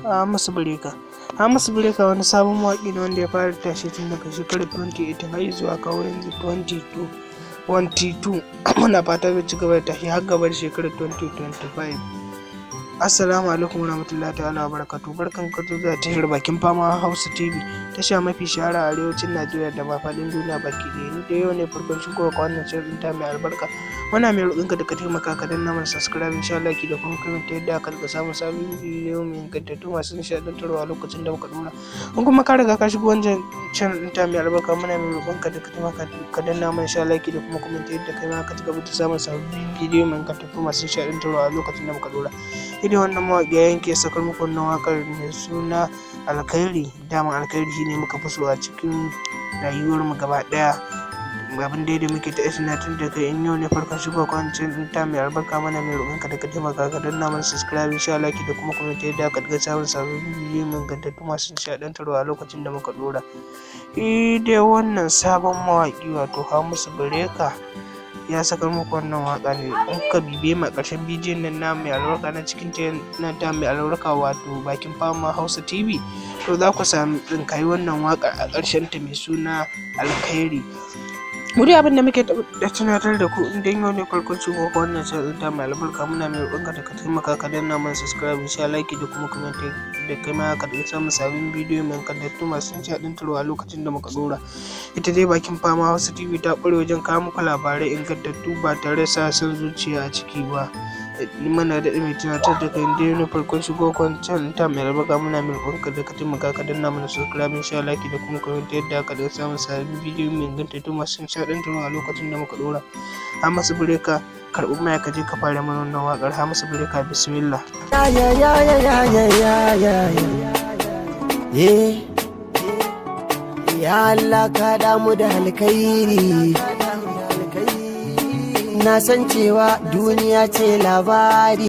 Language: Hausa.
Hamisu Breaker. Hamisu Breaker wani sabon mawaƙi ne wanda ya fara tashi tun daga shekarar 2018 har zuwa kawo yanzu 2022. Muna fata zai ci gaba da tashi har gaba da shekarar 2025. Assalamu alaikum warahmatullahi ta'ala wa barakatuh. Barkan ka zuwa tashar Bakin Fama Hausa TV, tasha mafi shahara a arewacin Najeriya da ma faɗin duniya baki ɗaya. Ni da yau ne farkon shigowa ka wannan shirin ta mai albarka. Muna mai roƙonka da ka taimaka ka danna mana subscribe, insha Allah, ki da kuma comment, yadda aka rika samun sabon bidiyo mai ingantattu masu nishaɗantarwa lokacin da muka ɗora. In kuma ka riga ka shigo wancan channel ɗin ta mai albarka, muna mai roƙonka da ka taimaka ka danna mana insha Allah da kuma comment, yadda kai ma ka ci gaba da samun sabbin bidiyo mai ingantattu masu nishaɗantarwa a lokacin da muka ɗora. Idan wannan mawaƙi ya yanke sakar muku wannan waƙar mai suna Alkhairi, daman alkhairi shine muka fi so a cikin rayuwar mu gaba ɗaya. Abin dai da muke ta tunatar da kai, in yau ne farkon shigo kwancin ɗin ta mai albarka, mana mai roƙonka da ka taimaka ka danna mana subscribe, insha Allah, da kuma comment, yadda aka ga samun sabbin bidiyo mai ingantattu masu nishaɗantarwa a lokacin da muka ɗora. Shi dai wannan sabon mawaƙi, wato Hamisu Breaker, ya sakar muku wannan waƙa ne. In kuka bibiye mu a ƙarshen bidiyon nan na mai albarka na cikin na ta mai albarka, wato Bakin Fama Hausa TV, to za ku sami tsinkayi wannan waƙar a ƙarshen ta mai suna Alkhairi. Mu dai abin da muke da tunatar da ku, in dai yau ne farkon shigo ka wannan channel ta mai albarka, muna mai roƙonka da ka taimaka ka danna mana subscribe, insha like da kuma comment, da kai ma ka da samun sabbin bidiyo mai ingantattu masu nishaɗantarwa a lokacin da muka ɗora. Ita dai Bakin Fama Hausa TV ta ƙware wajen kawo muku labarai ingantattu ba tare da sa son zuciya a ciki ba. Muna daɗa mai tunatar da kai, dai na farkon shigo channel ta mai albarka, muna mai roƙonka da ka taimaka ka danna mana subscribe, insha like da kuma comment, yadda aka da samun sabbin bidiyo mai ingantattu masu nishaɗantarwa a lokacin da muka ɗora. Hamisu Breaker, karɓi mic, ka je ka fara mana wannan waƙar. Hamisu Breaker, bismillah. Ya ya ya ya ya ya ya ya ya. Ya Allah, ka damu da alkhairi. Na san cewa duniya ce labari.